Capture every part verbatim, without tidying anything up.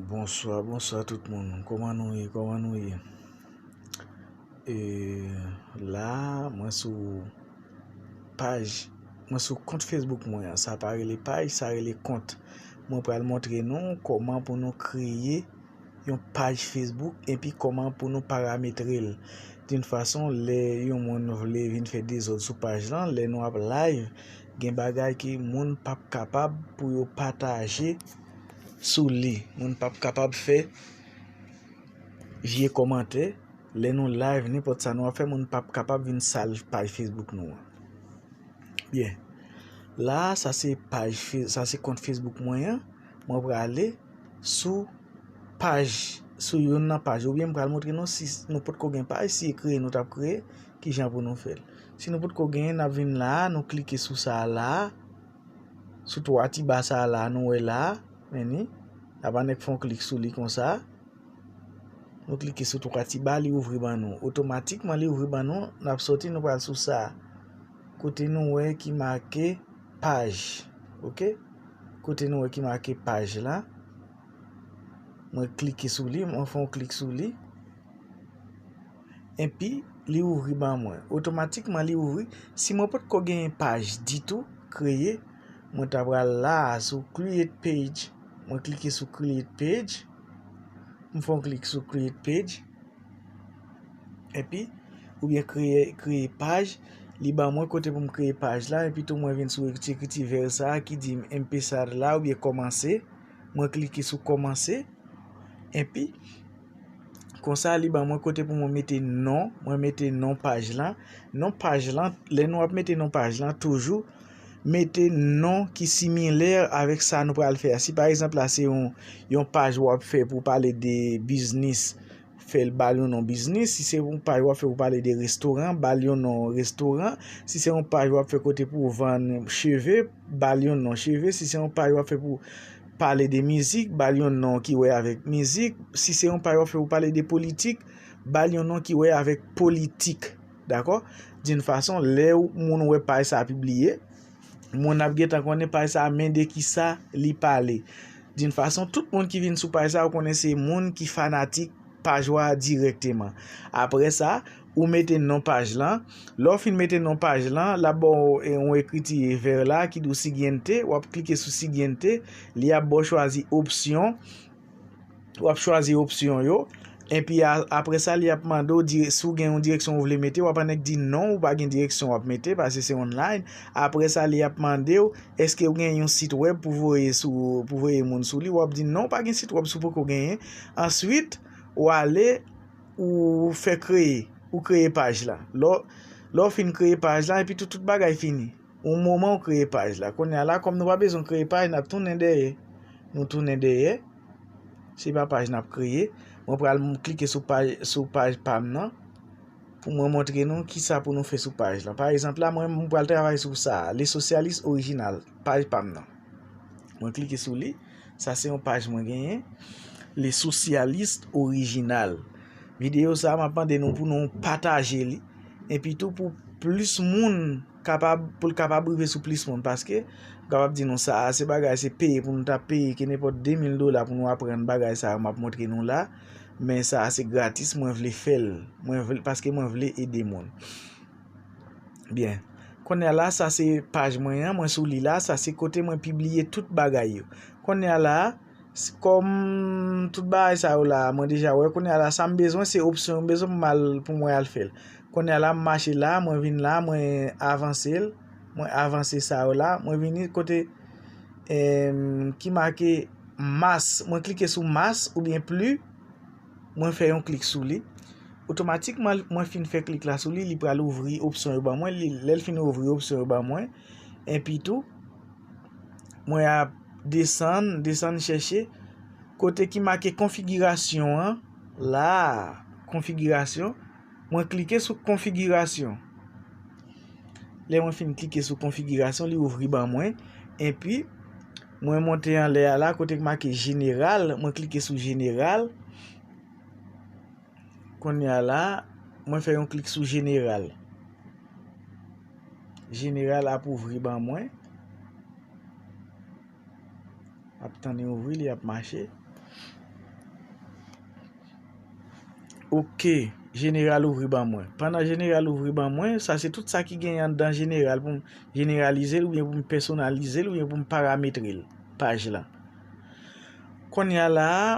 Bonswa, bonswa tout moun. Kòman nou ye? Kòman nou ye? E, la, mwen sou paj, mwen sou kont Facebook mwen an. Sa pa rele paj, sa rele kont. Mwen pral montre nou kòman pou nou kreye yon paj Facebook epi kòman pou nou parametre l. D'une façon, lè yon moun vle vin fè dezòd sou paj lan, lè nou ap live, gen bagay ke moun p ap kapab pou yo pataje sou li. Moun p ap kapab fè vye kòmantè. Lè nou live, nenpòt sa nou ap fè, moun p ap kapab vin sal paj Facebook nou an. Byen. La, sa se paj Fe-, sa se kont Facebook mwen an. Mwen prale sou paj, sou youn nan paj. Oubyen m pral montre nou si nou potko gen paj, si e kreye nou t ap kreye, kijan pou nou fè l. Si nou potko genyen, n ap vin la, nou klike sou sa la, sou twa ti ba sa la, nou wè la, men ni, n ap annik fè yon klik sou li konsa. Nou klike sou twa ti ba, li ouvri ban nou. Otomatikman, li ouvri ban nou, n ap soti, nou pral sou sa. Kote nou wè ki make paj. Oke? Kote nou wè ki make paj la. Mwen klike sou li, mwen fè yon klik sou li. Epi, li ouvri ban mwen. Otomatikman, li ouvri. Si mwen potko genyen paj ditou kreye, mwen ta pral la sou Create Page. Mwen klike sou Create Page. M fè yon klik sou Create Page. Epi, oubyen kreye, kreye paj. Li ban mwen kote pou m kreye paj la. Epi tou, mwen vin sou ti ekriti vè sa a ki di m empezar la oubyen kòmanse. Mwen klike sou kòmanse. Epi, konsa, li ban mwen kote pou mwen mete non. Mwen mete non paj lan. Non paj lan, lè nou ap mete non paj lan, toujou mete non ki similè avèk sa nou pral fè a. Si pa egzanp la, se yon, yon paj w ap fè pou pale de biznis, fè l ba l yon non biznis. Si se yon paj w ap fè pou pale de restoran, ba l yon non restoran. Si se yon paj w ap fè kote pou w vann cheve, ba l yon non cheve. Si se yon paj w ap fè pou pale de mizik, ba l yon non ki wè avèk mizik. Si se yon paj w ap fè pou pale de politik, ba l yon non ki wè avèk politik. Dakò? D'une façon, lè w, moun wè paj sa a pibliye, moun ap gentan konnen paj sa a, men de ki sa li pale. D'une façon, tout moun ki vin sou paj sa a, ou konnen se moun ki fanatik paj ou a dirèkteman. Apre sa, ou mete non paj lan. Lè w fin mete non paj lan, l ap ba w, e, yon ekriti vè la ki di w siguiente. W ap klike sou siguiente. Li ap ba w chwazi opsyon. W ap chwazi opsyon yo. Epi a, apre sa, li ap mande w dire-, si w gen yon direksyon w vle mete, w ap annik di non, ou pa gen direksyon w ap mete, paske se online. Apre sa, li ap mande w, èske w gen yon sit wèb pou voye sou, pou voye moun sou li. W ap di non, w pa gen sit wèb si w poko genyen. Answit, w ale, ou fè kreye, ou kreye paj la. Lè w, lè w fin kreye paj la, epi tout, tout bagay fini. Yon moman w kreye paj la. Kounye a la, kòm nou pa bezwen kreye paj, n ap tounen dèyè. Nou tounen dèyè. Se pa paj n ap kreye. Mwen pral m-, klike sou paj, sou paj pa m nan. Pou mwen montre nou kisa pou nou fè sou paj lan. Pa egzanp la, mwen, mwen pral travay sou sa a, Le Socialiste Original, paj pa m nan. Mwen klike sou li. Sa se yon paj mwen genyen. Le Socialiste Original. Videyo sa a, m ap mande nou pou nou pataje li. Epi tou pou plis moun kapab, pou l kapab rive sou plis moun. Paske, m kapab di nou sa a, se bagay, se peye pou nou ta peye ke nenpòt de mil dola pou nou aprann bagay sa yo m ap montre nou la. Men sa a, se gratis, mwen vle fè l. Mwen vle, paske mwen vle ede moun. Byen. Kounye a la, sa se paj mwen an, mwen sou li la, sa se kote mwen pibliye tout bagay yo. Kounye a la, s-, kòm tout bagay sa yo la, mwen deja wè, kounye a la, sa m bezwen, se opsyon yo m bezwen pou m al, pou mwen al fè l. Kounye a la, m mache la, mwen vin la, mwen avanse l, mwen avanse sa yo la, mwen vini kote, em, ki make mas, mwen klike sou mas oubyen pli, mwen fè yon klik sou li. Otomatikman, mwen fin fè klik la sou li, li pral ouvri opsyon yo ban mwen. Li, lè l fin ouvri opsyon yo ban mwen, epi tou, mwen ap desann, desann chèche kote ki make konfigirasyon an. La, konfigirasyon. Mwen klike sou konfigirasyon. Lè mwen fin klike sou konfigirasyon, li ouvri ban mwen. Epi, mwen monte anlè a la, kote k make jeneral, mwen klike sou jeneral. Kounye a la, mwen fè yon klik sou jeneral. Jeneral ap ouvri ban mwen. Ap tann li ouvri, li ap mache. Ok, jeneral ouvri ban mwen. Pandan jeneral ouvri ban mwen, sa se tout sa ki genyen anndan jeneral pou m jeneralize l oubyen pou m pèsonalize l oubyen pou m parametre l, paj lan. Kounye a la a,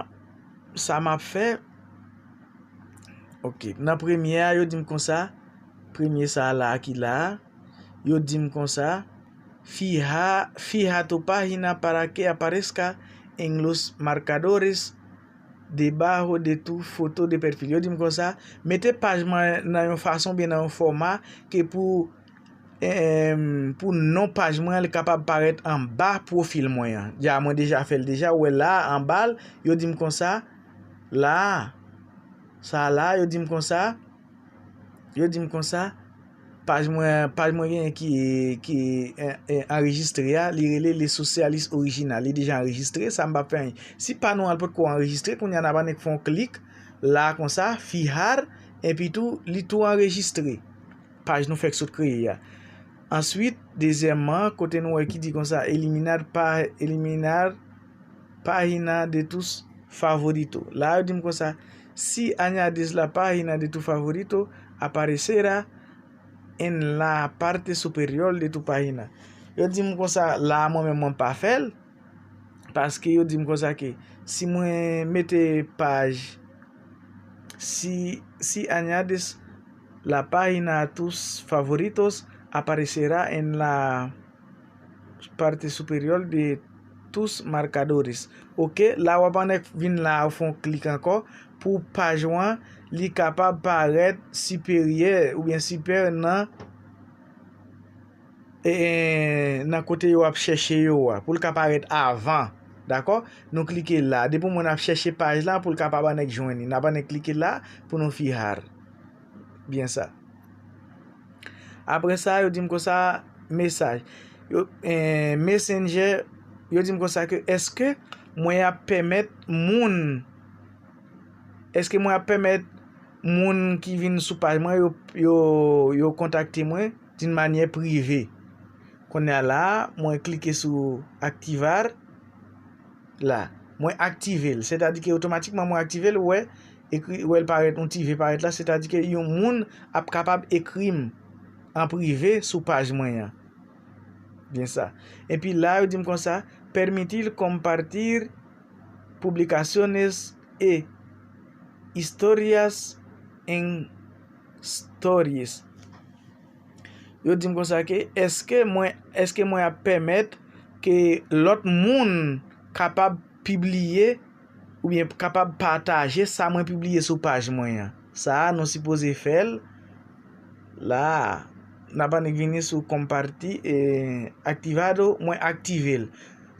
sa m ap fè, ok, nan premye a, yo di m konsa, premye sa a la a ki la a, yo di m konsa, fija, fija tu página para que aparezca en los marcadores debajo de tu foto de perfil. Yo di m konsa, mete paj mwen nan yon fason oubyen nan yon fòma ke pou, em, pou non paj mwen an, li kapab parèt anba pwofil mwen an. Ya, mwen deja fè l deja, ou wè la, anba l, yo di m konsa, la, sa la, yo di m konsa, yo di m konsa, paj mwen, paj mwen genyen ki, ki, eh, eh, anrejistre a, li rele Le Socialiste Original. Li deja anrejistre, sa m p ap fè anyen. Si pa nou an potko anrejistre, kounye a n ap annik fè yon klik la konsa, fijar, epi tou, li tou anrejistre. Paj nou fèk sot kreye a. Answit, dezyèmman, kote nou wè ki di konsa, eliminar pa, eliminar página de tus favorito. La yo di m konsa, si añades la página de tu favorito, aparecerá en la parte superior de tu página. Yo di m konsa, la mwen menm mwen pa fè l, paske yo di m konsa ke si mwen mete paj, si, si añades la página a tus favoritos, aparecerá en la parte superior de tus marcadores. Ok, la w ap annik vin la, ou fè yon klik ankò pou paj ou an, li kapab parèt siperyè oubyen sipè nan, e, nan kote yo ap chèche yo a, pou l ka parèt avan. Dakò? Nou klike la. Depi w mwen ap chèche paj la, pou l kapab annik jwenn li. N ap annik klike la pou nou fijar. Byen sa. Apre sa, yo di m konsa, mesaj. Yo, eh, Messenger, yo di m konsa ke, èske mwen ap pèmèt moun, èske mwen ap pèmèt moun ki vin sou paj mwen, yo, yo, yo kontakte mwen d'une manière privée? Kounye a la, mwen klike sou aktivar la. Mwen aktive l. Sètadi ke otomatikman mwen aktive l, ou wè, ekri, ou wè l parèt, yon ti ve parèt la, sètadi ke yon moun ap kapab ekri m an prive sou paj mwen an. Byen sa. Epi la, yo di m konsa, permitir compartir publicaciones e historias en stories. Yo di m konsa ke, èske mwen, èske mwen ap pèmèt ke lòt moun kapab pibliye oubyen kapab pataje sa mwen pibliye sou paj mwen an? Sa a, nou sipoze fè l la. N ap annik vini sou compartir, e, activado, mwen aktive l.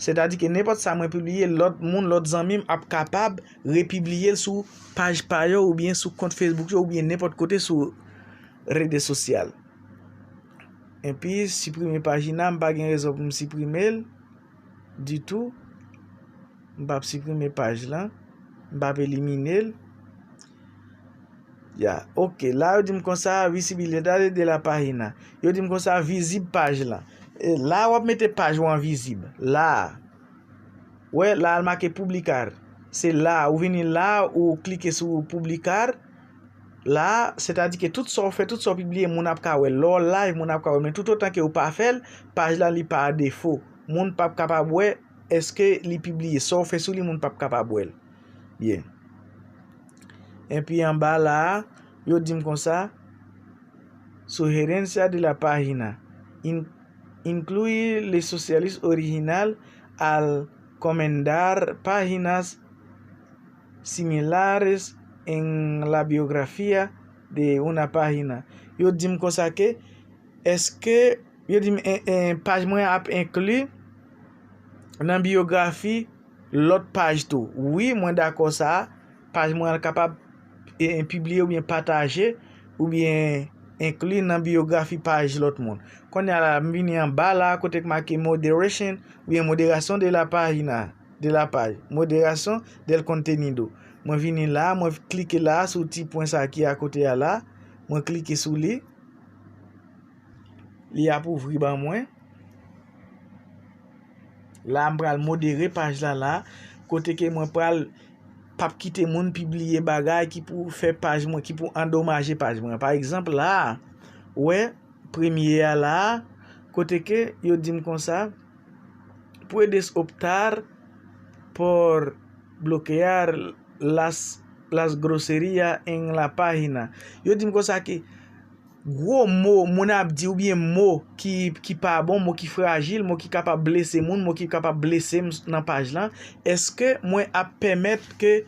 Sètadi ke nenpòt sa mwen pibliye, lòt moun, lòt zanmi m ap kapab repibliye l sou paj pa yo oubyen sou kont Facebook yo oubyen nenpòt kote sou rede sosyal. Epi, siprime pajina, m pa gen rezon pou m siprime l ditou. M p ap siprime paj lan. M p ap elimine l. Ya, ok. La, yo di m konsa, visibilidad de la página. Yo di m konsa, vizib paj lan. E la, w ap mete paj ou an vizib. La. Wè, la, l make publicar. Se la, ou vini la, ou klike sou publicar. La, sètadi ke tout sa w fè, tout sa w pibliye, moun ap ka wè l. Lè w live, moun ap ka wè l. Men toutotan ke w pa fè l, paj la, li pa a defo. Moun p ap kapab wè èske li pibliye. Sa w fè sou li, moun p ap kapab wè l. Byen. Epi anba la a, yo di m konsa, sugerencia de la página. In-, incluir le socialist original al comendar páginas similares en la biografía de una página. Yo di m konsa ke, èske, yo di m, en, en, paj mwen ap enkli nan biyografi lòt paj tou. Wi, mwen dakò sa a. Paj mwen an kapab, e, e, pibliye oubyen pataje oubyen enkli nan biyografi paj lòt moun. Kounye a la, m vini anba la, kote k make moderation, oubyen moderación de la página, de la page, moderación del contenido. Mwen vini la, mwen klike la sou ti pwen sa ki akote a la, mwen klike sou li. Li ap ouvri ban mwen. La, m pral modere paj la la, kote ke mwen pral p ap kite moun pibliye bagay ki pou fè paj mwen, ki pou andomaje paj mwen. Pa egzanp, la a, ou wè, premye a la a, kote ke yo di m konsa, puedes optar por bloquear las, las groserías en la página. Yo di m konsa ke gwo mo moun ap di oubyen mo ki, ki pa bon, mo ki frajil, mo ki kapab blese moun, mo ki kapab blese m nan paj lan, èske mwen ap pèmèt ke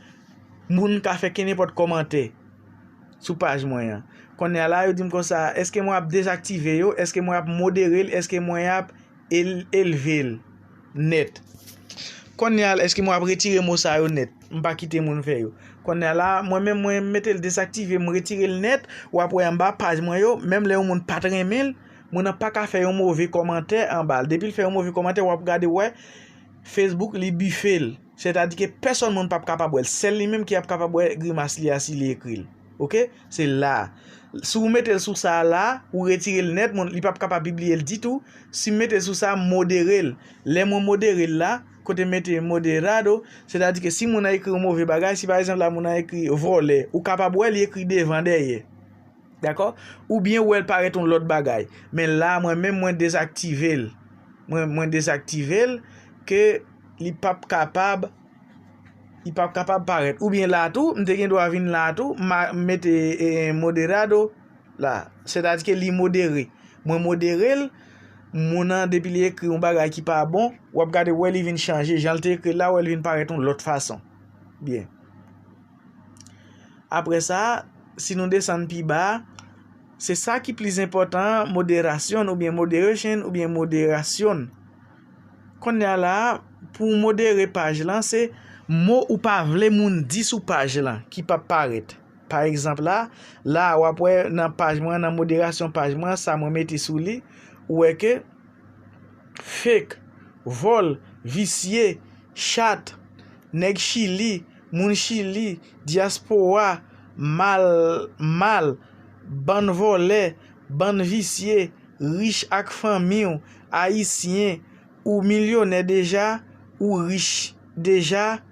moun ka fè kenenpòt kòmantè sou paj mwen an? Kounye a la, yo di m konsa, èske mwen ap dezaktive yo? Èske mwen ap modere l? Èske mwen ap el-, elve l nèt? Kounye a la, èske mwen ap retire mo sa yo nèt? M pa kite moun fè yo. Kounye a la, mwen menm, mwen mete l dezaktive, m retire l nèt. W ap wè anba paj mwen yo, menm lè yon moun pa t renmen l, moun nan pa ka fè yon move kòmantè anba l. Depi l fè yon move kòmantè, w ap gade, w wè, Facebook, li bife l. Sètadi ke pèsonn moun p ap kapab wè l. Sèl li menm ki ap kapab wè grimas li a si li ekri l. Oke? Se la a. Si w mete l sou sa a la, ou retire l nèt, moun, li p ap kapab pibliye l ditou. Si m mete l sou sa, m modere l. Lè mwen modere l la, kote m mete moderado, sètadi ke si moun nan ekri yon move bagay, si pa egzanp la moun nan ekri vòlè, ou kapab wè li ekri devan, dèyè. Dakò? Oubyen ou wè l parèt yon lòt bagay. Men la, mwen menm, mwen dezaktive l. Mwen, mwen dezaktive l ke li p ap kapab, li p ap kapab parèt. Oubyen la tou, m te gen dwa vin la tou, m a, m mete, e, moderado la. Sètadi ke li modere. Mwen modere l, moun nan, depi li ekri yon bagay ki pa bon, w ap gade, wè li vin chanje. Jan l te ekri l la, wè li vin parèt yon lòt fason. Byen. Apre sa, si nou desann pi ba, se sa ki plis enpòtan an, moderasyon oubyen moderation oubyen moderasyon. Kounye a la, pou w modere paj lan, se mo ou pa vle moun di sou paj lan ki p ap parèt. Pa egzanp la, la a w ap wè nan paj mwen, nan moderasyon paj mwen, sa mwen mete sou li, ou wè ke fake, vòl, visye, chat, nèg Chili, moun Chili, dyaspora, mal, mal, bann vòlè, bann visye, rich ak fanmi w, ayisyen, ou milyonè deja, ou rich deja,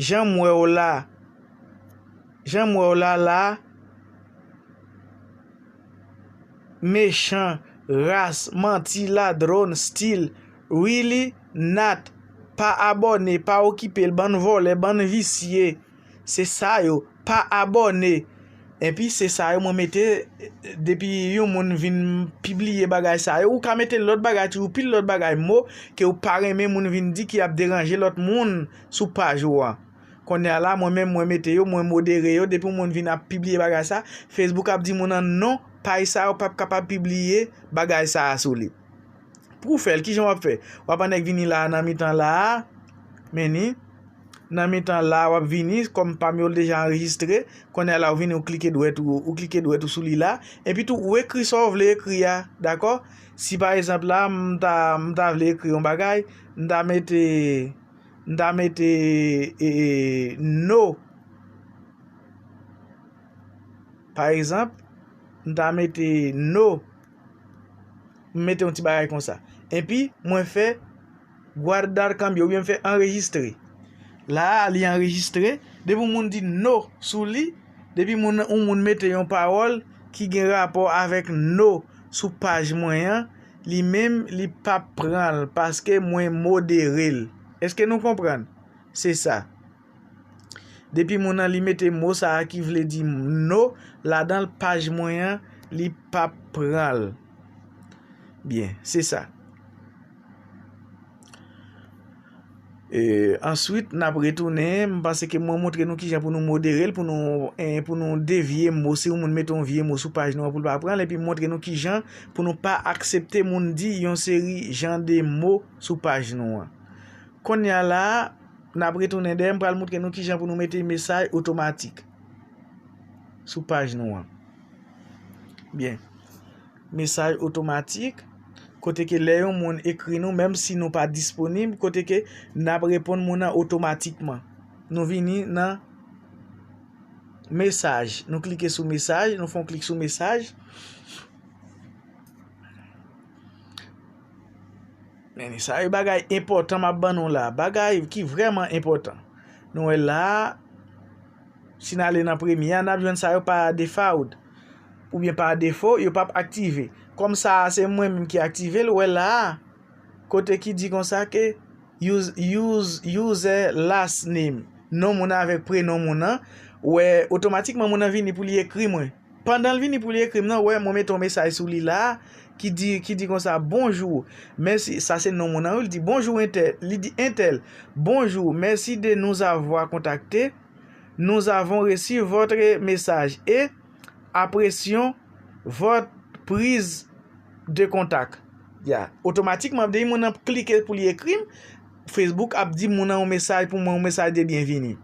jan m wè w la, jan m wè w la la, mechan, ras, manti, ladròn, still, really, not, pa abòne, pa okipe l, bann vòlè, bann visye, se sa yo, pa abòne. Epi se sa yo mwen mete, depi yon moun vin pibliye bagay sa yo, ou ka mete lòt bagay toujou, pil lòt bagay, mo ke ou pa renmen moun vin di ki ap deranje lòt moun sou paj ou an. Kounye a la, mwen menm, mwen mete yo, mwen modere yo. Depi yon moun vin ap pibliye bagay sa, Facebook ap di moun nan non, paj sa yo p ap kapab pibliye bagay sa a sou li. Pou w fè l, kijan w ap fè? W ap annik vini la a, nan mitan la a, men ni, nan mitan la a, w ap vini, kòm pa m yo l deja anrejistre, kounye a la, ou vini, ou klike dwèt ou, ou klike dwèt ou sou li la, epi tou, ou ekri sa w vle ekri a, dakò? Si pa egzanp la, m ta, m ta vle ekri yon bagay, m ta mete, m ta mete, e, e, no. Pa egzanp, m ta mete no. M mete yon ti bagay konsa. Epi, mwen fè guardar cambio, oubyen m fè anrejistre. La a, li anrejistre. Depi yon moun di no sou li, depi moun, yon moun mete yon pawòl ki gen rapò avèk no sou paj mwen an, li menm, li p ap pran l paske mwen modere l. Èske nou konprann? Se sa. Depi moun nan li mete mo sa a ki vle di no ladan l, paj mwen an, li p ap pran l. Byen, se sa. E, answit, n ap retounen. M panse ke mwen montre nou kijan pou nou modere l, pou nou, eh, pou nou devye mo. Si yon moun mete yon vye mo sou paj nou an pou l pa pran l, epi m montre nou kijan pou nou pa aksepte moun di yon seri jan de mo sou paj nou an. Kounye a la, n ap retounen dèyè, m pral montre nou kijan pou nou mete mesaj otomatik sou paj nou an. Byen. Mesaj otomatik, kote ke lè yon moun ekri nou, menm si nou pa disponib, kote ke n ap reponn moun nan otomatikman. Nou vini nan mesaj. Nou klike sou mesaj, nou fè yon klik sou mesaj. Men sa yo bagay enpòtan m ap ban nou la. Bagay ki vrèman enpòtan. Nou wè la a, si n ale nan premye a, n ap jwenn sa yo pa default, oubyen pa defo, yo p ap aktive. Kòm sa a se mwen menm ki aktive l, ou wè la a, kote ki di konsa ke use, use, user last name, non moun nan avèk prenon moun nan, ou wè otomatikman moun nan vini pou li ekri mwen. Pandan l vini pou li ekri m nan, ou wè mwen mete yon mesaj sou li la a, ki di, ki di konsa, bonjou, mèsi, sa se non moun nan wi, li di, bonjou entèl, li di entèl, bonjou, merci de nous avoir contacté, nous avons reçu votre message et apprécions votre prise de contact. Ya, otomatikman, depi moun nan klike pou li ekri m, Facebook ap di moun nan yon mesaj pou mwen, yon mesaj de byenvini.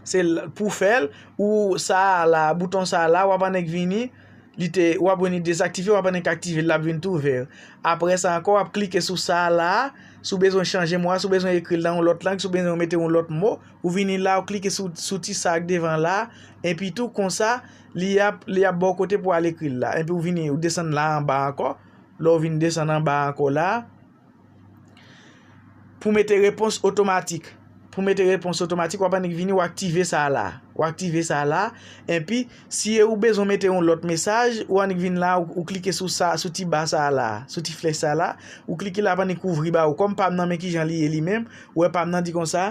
Se l-, pou fè l, ou sa a la, bouton sa a la, w ap annik vini, li te, w ap vini dezaktive, w ap annik aktive l, l ap vin tou vè. Apre sa ankò, w ap klike sou sa a la, si w bezwen chanje mo a, si w bezwen ekri l nan yon lòt lang, si w bezwen mete yon lòt mo, ou vini la, ou klike sou, sou ti sa k devan la, epi tou konsa, li ap, li ap ba w kote pou w al ekri l la. Epi w vini, ou desann la anba ankò, lè w vin desann anba ankò la, pou mete repons otomatik. Pou mete repons otomatik, w ap annik vini, w aktive sa a la. W aktive sa a la. Epi, si e ou bezwen mete yon lòt mesaj, ou annik vin la, ou, ou klike sou sa, sou ti ba sa a la, sou ti flèch sa a la, ou klike la, ap annik ouvri ba ou. Kòm pa m nan, men kijan li ye li menm, ou wè pa m nan di konsa,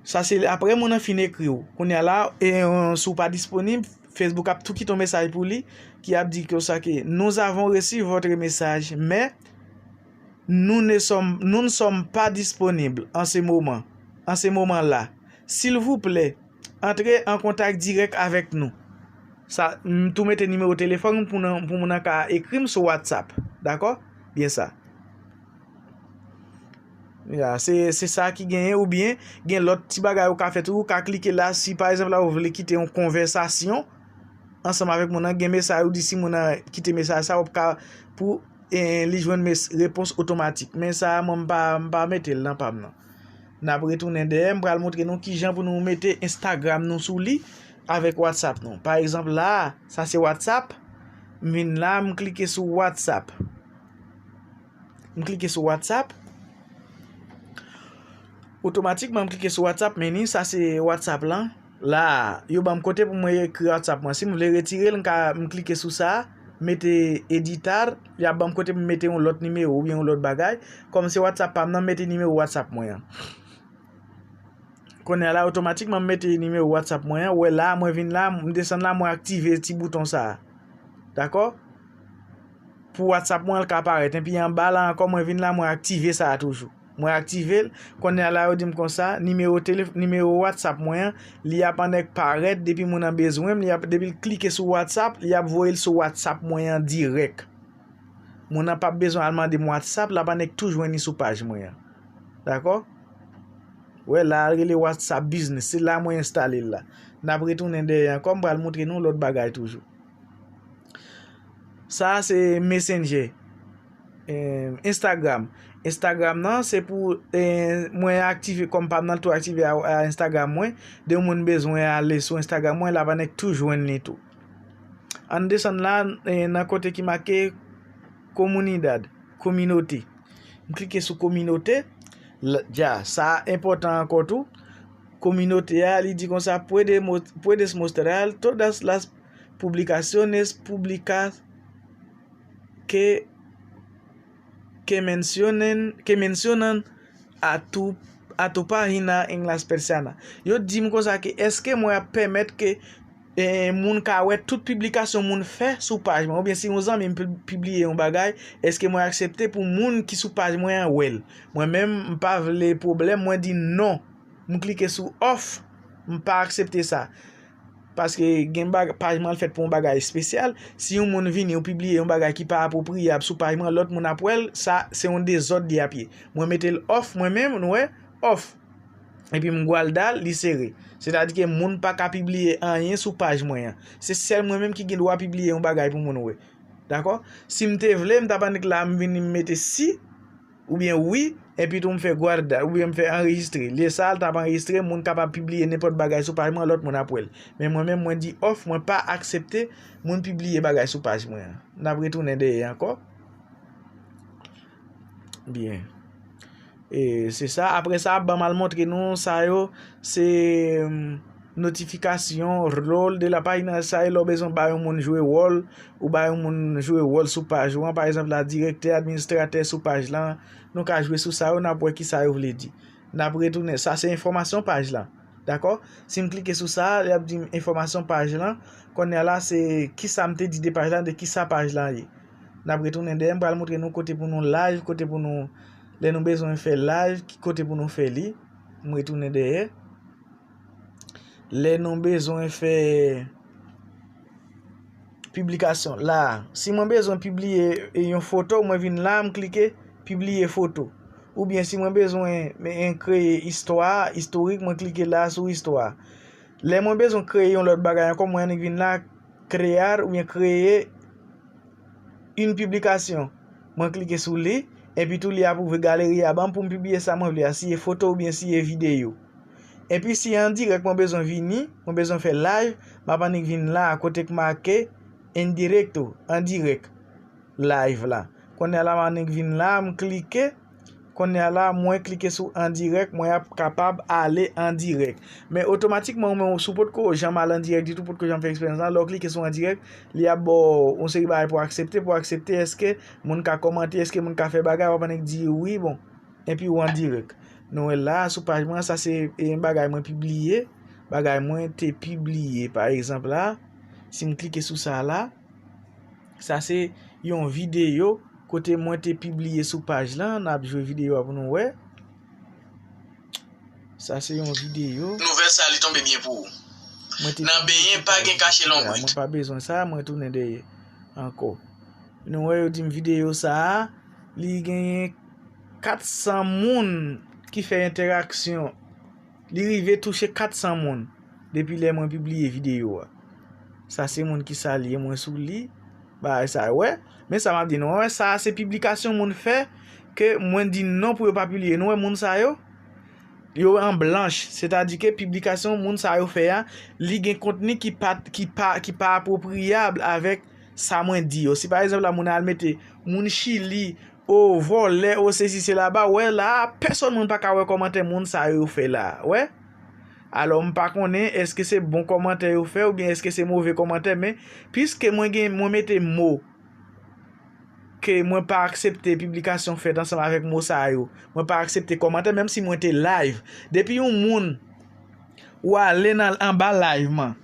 sa se apre moun nan fin ekri w. Kounye a la, e, si w pa disponib, Facebook ap tou kite yon mesaj pou li, ki ap di konsa ke, nous avons reçu votre message, mais nous ne sommes, nous ne sommes pas disponibles en ce moment, en ce moment-là. S'il vous plaît, entrez en contact direct avec nous. Sa, m tou mete nimewo telefòn pou nan, pou moun nan ka ekri m sou WhatsApp. Dakò? Byen sa. Ya, se, se sa ki genyen, oubyen gen lòt ti bagay ou ka fè tou, ou ka klike la, si pa egzanp la ou vle kite yon konvèsasyon ansanm avèk moun nan, gen mesaj ou di si moun nan kite mesaj sa, ou ka pou, e, li jwenn mes-, repons otomatik. Men sa a, mwen, m pa, m pa mete l nan pa m nan. N ap retounen dèyè, m pral montre nou kijan pou nou mete Instagram nou sou li avèk WhatsApp nou. Pa egzanp, la a, sa se WhatsApp. M vin la, m klike sou WhatsApp. M klike sou WhatsApp. Otomatikman, m klike sou WhatsApp, men ni sa se WhatsApp lan. La a, yo ban m kote pou mwen ekri WhatsApp mwen. Si m vle retire l, m ka, m klike sou sa, mete editar, y ap ban m kote pou m mete yon lòt nimewo oubyen yon lòt bagay. Kòm se WhatsApp pa m nan, m mete nimewo WhatsApp mwen an. Kounye a la, otomatikman, m mete nimewo WhatsApp mwen an. Ou wè la, mwen vin la, m desann la, mwen aktive ti bouton sa a. Dakò? Pou WhatsApp mwen, l ka parèt. Epi anba la ankò, mwen vin la, mwen aktive sa a toujou. Mwen aktive l. Kounye a la, yo di m konsa, nimewo telef-, nimewo WhatsApp mwen an, li ap annik parèt depi moun nan bezwen m, li ap, depi l klike sou WhatsApp, li ap voye l sou WhatsApp mwen an dirèk. Moun nan p ap bezwen al mande m WhatsApp, l ap annik tou jwenn li sou paj mwen an. Dakò? Wè, la a rele WhatsApp Business. Se la mwen enstale l la. N ap retounen dèyè ankò, m pral montre nou lòt bagay toujou. Sa a se Messenger. Eh, Instagram. Instagram nan, se pou, eh, mwen aktive, kòm pa m nan tou aktive a, a Instagram mwen, de moun bezwen ale sou Instagram mwen, l ap annik tou jwenn li tou. Ann desann la, eh, nan kote ki make comunidad, kominote. M klike sou kominote. La, dja, sa enpòtan ankò tou. Kominote a, li di konsa, puede mo-, puedes mostrar todas las publicaciones públicas que, que mencionen, que mencionan a tu, a tu página en las persianas. Yo di m konsa ke èske mwen ap pèmèt ke, eh, moun ka wè tout piblikasyon moun fè sou paj mwen, oubyen si yon zanmi m pi-, pibliye yon bagay, èske mwen aksepte pou moun ki sou paj mwen an wè l? Mwen menm, m pa vle pwoblèm, mwen di non. M klike sou off, m pa aksepte sa. Paske gen bag-, paj mwen fèt pou yon bagay espesyal. Si yon moun vini ou pibliye yon bagay ki pa apwopriye sou paj mwen, lòt moun ap wè l, sa se yon dezòd li ap ye. Mwen mete l off, mwen menm, nou wè, off. Epi m guardar, li sere. Sètadi ke moun pa ka pibliye anyen sou paj mwen an. Se sèl mwen menm ki gen dwa pibliye yon bagay pou moun wè. Dakò? Si m te vle, m t ap annik la, m vini m mete si, oubyen wi, epi tou m fè guarda, oubyen m fè anrejistre. Lè sa a, l t ap anrejistre, moun kapab pibliye nenpòt bagay sou paj mwen, lòt moun ap wè l. Men mwen menm, mwen di off, mwen pa aksepte moun pibliye bagay sou paj mwen an. N ap retounen dèyè ankò. Byen. E se sa. Apre sa, ban m al montre nou sa yo. Se, mm, notifikasyon, rol de la paj nan sa yo, lè w bezwen ba yon moun jwe wòl, ou ba yon moun jwe wòl sou paj ou an, pa egzanp la, direktè, administratè sou paj lan, nou ka jwe sou sa yo, n ap wè ki sa yo vle di. N ap retounen. Sa se enfòmasyon paj lan. Dakò? Si m klike sou sa, l ap di m enfòmasyon paj lan. Kounye a la, se ki sa m te di de paj lan, de ki sa paj lan ye. N ap retounen dèyè, m pral montre nou kote pou nou live, kote pou nou, lè nou bezwen fè live, ki kote pou nou fè li. M retounen dèyè. Lè nou bezwen fè piblikasyon, la a, si mwen bezwen pibliye yon foto, mwen vin la, m klike pibliye foto. Oubyen si mwen bezwen, men, kreye istwa, istorik, mwen klike la sou istwa. Lè mwen bezwen kreye yon lòt bagay ankò, mwen annik vin la, crear oubyen kreye une publication. Mwen klike sou li, epi tou li ap ouvri galeri a ban m pou m pibliye sa mwen vle a, si e foto oubyen si e videyo. Epi si e an dirèk mwen bezwen vini, mwen bezwen fè live, m ap annik vin la kote k make en directo, an dirèk, live la. Kounye a la m annik vin la, m klike, kounye a la, mwen klike sou an dirèk, mwen ap kapab ale an dirèk. Men otomatikman, ou menm, si w potko janm al an dirèk ditou, potko janm fè eksperyans lan, lè w klike sou an dirèk, li ap ba w yon seri bagay pou w aksepte, pou w aksepte, èske moun ka kòmante, èske moun ka fè bagay, w ap annik di wi, bon. Epi w an dirèk. Nou wè la, sou paj mwen, sa se, e, bagay mwen pibliye, bagay mwen te pibliye. Pa egzanp la, si m klike sou sa la, sa se yon videyo kote mwen te pibliye sou paj lan. N ap jwe videyo a pou nou wè. Sa se yon videyo. Nouvèl sa a, li tonbe byen pou ou. Mwen te Nan pibliye benyen, sou pa paj gen mwen. Kache Mwen lonbrit. Pa bezwen sa, mwen tounen dèyè ankò. Nou wè, yo di m videyo sa a, li genyen kat san moun ki fè entèraksyon. Li rive touche kat san moun depi lè mwen pibliye videyo a. Sa se moun ki salye mwen sou li, bagay sa yo, wè. Men sa m ap di nou, wè, sa a se piblikasyon moun fè ke mwen di non pou yo pa pibliye. Nou wè moun sa yo? Yo an blanch, sètadi ke piblikasyon moun sa yo fè a, li gen kontni ki pa, ki pa, ki pa apwopriyab avèk sa mwen di yo. Si pa egzanp la, moun al mete moun Chili, o vòlè, o sesi sela, ba, wè la, pèsòn moun pa ka wè kòmantè moun sa yo fè la, wè. Alò, m pa konnen èske se bon kòmantè yo fè oubyen èske se move kòmantè, men piske mwen gen, mwen mete mo ke mwen pa aksepte piblikasyon fèt ansanm avèk mo sa yo. Mwen pa aksepte kòmantè, menm si mwen te live. Depi yon moun, ou ale nan, anba live man,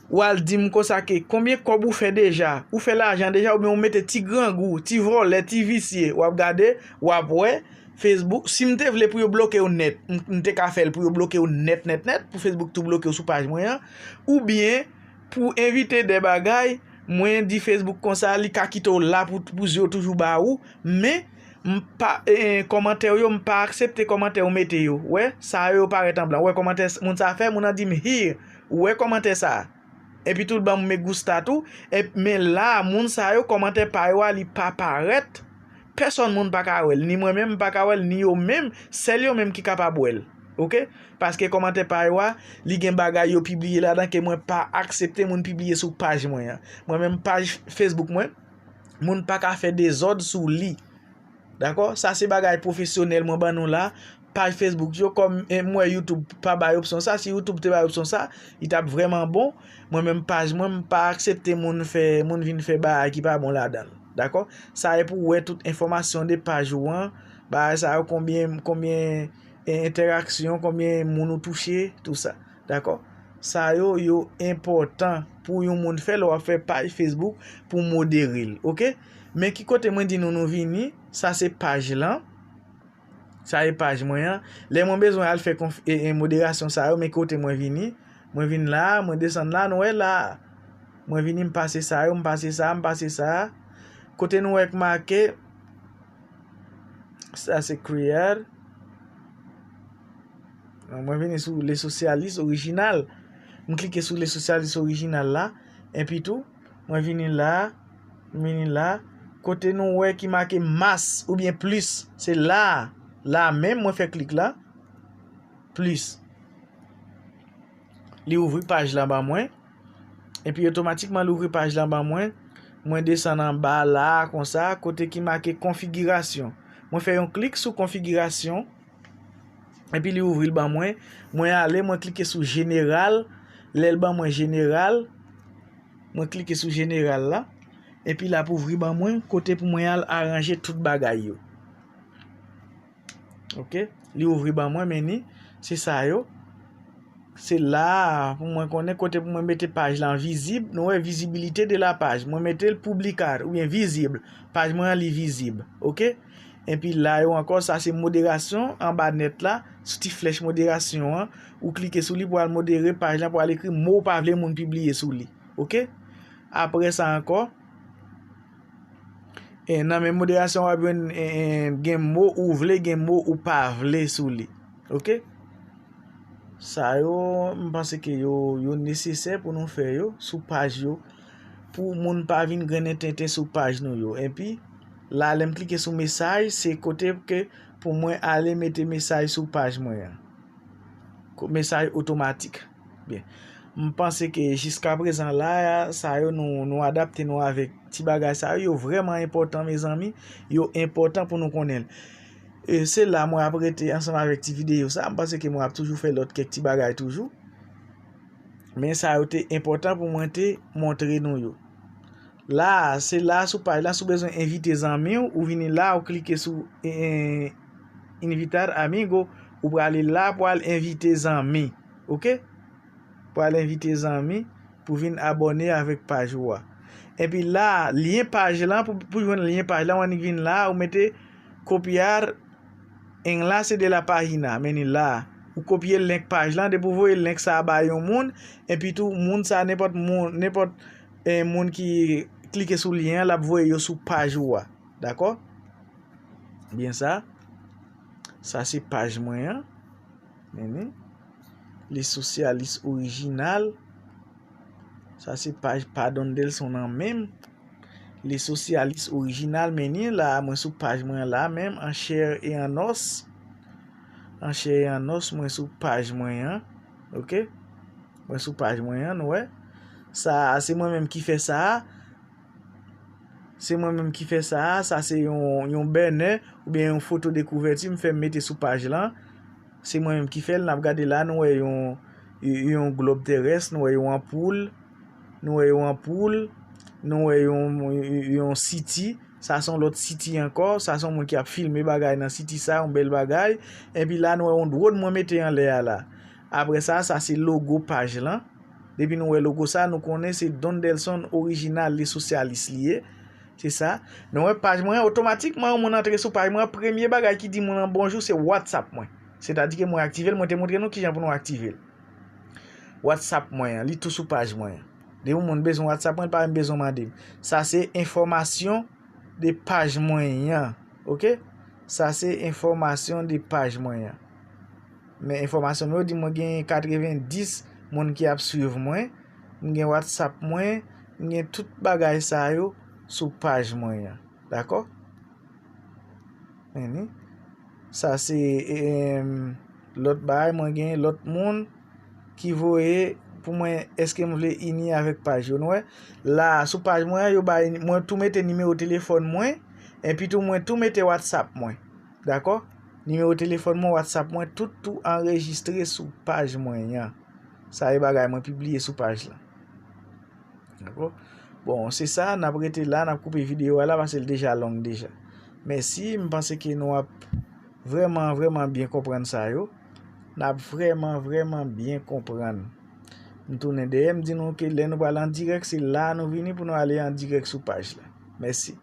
ou al di m konsa ke konbyen kòb ou fè deja, ou fè lajan deja, oubyen ou mete ti grangou, ti vòlè, ti visye, w ap gade, w ap wè, Facebook, si m te vle pou yo bloke w nèt, m, m te ka fè l pou yo bloke w nèt, nèt, nèt, pou Facebook tou bloke w sou paj mwen an, oubyen pou evite de bagay, mwen di Facebook konsa, li ka kite w la pou, pou zye w toujou ba ou, men m pa, e, e, kòmantè w yo, m pa aksepte kòmantè w mete yo. Wè, sa yo parèt an blan. Wè kòmantè s-, moun sa fè, moun nan di m here. Ou wè kòmantè sa? Epi tou, l ban m me gusta tou. E, men la, moun sa yo, kòmantè pa yo a, li pa parèt. Pèsòn moun pa ka wè l. Ni mwen menm, m pa ka wè l, ni yo menm. Sèl yo menm ki kapab wè l. Oke? Paske kòmantè pa yo a, li gen bagay yo pibliye ladan ke mwen pa aksepte moun pibliye sou paj mwen an. Mwen menm, paj Facebook mwen, moun pa ka fè dezòd sou li. Dakò? Sa se bagay pwofesyonèl mwen ban nou la. Paj Facebook yo, kòm, e, m wè YouTube pa bay opsyon sa. Si YouTube te bay opsyon sa, li t ap vrèman bon. Mwen menm paj mwen, m pa aksepte moun fè, moun vin fè bagay ki pa bon ladan l. Dakò? Sa e pou w wè tout enfòmasyon de paj ou an, bagay sa yo, konbyen, konbyen, e, entèraksyon, konbyen moun ou touche, tou sa. Dakò? Sa yo, yo enpòtan pou yon moun fè lè w ap fè paj Facebook pou modere l, oke? Men ki kote mwen di nou nou vini, sa se paj lan. Sa e paj mwen an. Lè mwen bezwen al fè konf-, e, e, moderasyon sa yo, men kote mwen vini. Mwen vin la, mwen desann la, nou wè la. Mwen vini, m pase sa yo, m pase sa, m pase sa. Kote nou wè k make, sa se create. Mwen vini sou Le Socialiste Original. M klike sou Le Socialiste Original la. Epi tou, mwen vini la, m vini la. Kote nou wè ki make mas oubyen plis, se la, la menm mwen fè klik la. Plis. Li ouvri paj la ban mwen. Epi otomatikman li ouvri paj la ban mwen. Mwen desann anba la konsa, kote ki make konfigirasyon. Mwen fè yon klik sou konfigirasyon. Epi li ouvri l ban mwen. Mwen ale, mwen klike sou jeneral. Lè l ban mwen jeneral, mwen klike sou jeneral la. Epi l ap ouvri ban mwen kote pou mwen al aranje tout bagay yo. Ok? Li ouvri ban mwen, men ni, se sa yo. Se la a pou mwen konnen kote pou mwen mete paj la an vizib. Nou wè visibilité de la page. Mwen mete l publicar oubyen vizib. Paj mwen an li vizib. Ok? Epi la yo ankò, sa se moderasyon anba nèt la. Sou ti flèch moderasyon an, ou klike sou li pou al modere paj la, pou al ekri mo ou pa vle moun pibliye sou li. Ok? Apre sa ankò, e, nan menm moderasyon w ap jwenn, e, e, gen mo ou vle, gen mo ou pa vle sou li. Ok? Sa yo, m panse ke yo, yo nesesè pou nou fè yo sou paj yo, pou moun pa vin grennen tenten sou paj nou yo. Epi, la, lè m klike sou mesaj, se kote ke pou mwen ale mete mesaj sou paj mwen an. Ko-, mesaj otomatik. Byen. M panse ke jiska prezan la, sa yo nou, nou adapte nou avèk ti bagay sa yo, yo vrèman enpòtan, mezanmi. Yo enpòtan pou nou konnen l. E se la mwen ap rete ansanm avèk ti videyo sa. M panse ke mwen ap toujou fè lòt kèk ti bagay toujou. Men sa yo te enpòtan pou mwen te montre nou yo. La, se la sou paj la, si w bezwen envite zanmi w, ou vini la, ou klike sou, e, e, invitar amigo, ou prale la pou al envite zanmi. Ok? Pou al envite zanmi pou vin abòne avèk paj ou a. Epi la, lyen paj lan, pou, pou jwenn lyen paj lan, w annik vin la, ou mete copiar enlace de la página, men ni la. Ou kopye link paj lan, depi w voye link sa a bay yon moun, epi tou moun sa, nenpòt moun, nenpòt, eh, moun ki klike sou lyen an, l ap voye yo sou paj ou a. Dakò? Byen sa. Sa se paj mwen an. Men ni. Les Socialistes Original. Sa se paj Padon Delson an menm. Les Socialistes Original, men ni la, mwen sou paj mwen an la menm, en chair et en os. En chair et en os, mwen sou paj mwen an. Ok? Mwen sou paj mwen an, nou wè. Sa, se mwen menm ki fè sa a. Se mwen menm ki fè sa a. Sa se yon, yon bènè oubyen yon foto de kouvèti m fè m mete sou paj lan. Se mwen menm ki fè l. N ap gade la, nou wè yon, yon glòb terès, nou wè yon anpoul, nou wè yon anpoul, nou wè yon, yon siti. Sa se yon lòt siti ankò. Sa se yon moun ki ap filme bagay nan siti sa, yon bèl bagay. Epi la, nou wè yon dwòn mwen mete anlè a la. Apre sa, sa se logo paj lan. Depi nou wè logo sa, nou konnen se Don Delson Original, Les Socialistes li ye. Se sa. Nou wè paj mwen, otomatikman, yon moun antre sou paj mwen, premye bagay ki di moun an bonjou, se WhatsApp mwen. Sètadi ke mwen aktive l, mwen te montre nou kijan pou nou aktive l. WhatsApp mwen an, li tou sou paj mwen an. Depi yon moun bezwen WhatsApp mwen, li pa menm bezwen mande m. Sa se enfòmasyon de paj mwen an. Ok? Sa se enfòmasyon de paj mwen an. Men enfòmasyon m yo di mwen gen katrevenndis moun ki ap swiv mwen. M gen WhatsApp mwen. M gen tout bagay sa yo sou paj mwen an. Dakò? Men ni. Sa se, em, lòt bagay, mwen gen lòt moun ki voye pou mwen, èske m vle ini avèk paj yo. Nou wè, la, sou paj mwen an, yo bay, mwen tou mete nimewo telefòn mwen, epi tou mwen tou mete WhatsApp mwen. Dakò? Nimewo telefòn mwen, WhatsApp mwen, tout tou anrejistre sou paj mwen an. Sa e bagay mwen pibliye sou paj la. Dakò? Bon, se sa, n ap rete la, n ap koupe videyo a la, paske l deja long deja. Mèsi, m panse ke nou ap vrèman, vrèman byen konprann sa yo. N ap vrèman, vrèman byen konprann. M tounen dèyè, m di nou ke lè nou pral an dirèk, se la nou vini pou nou ale an dirèk sou paj la. Mèsi.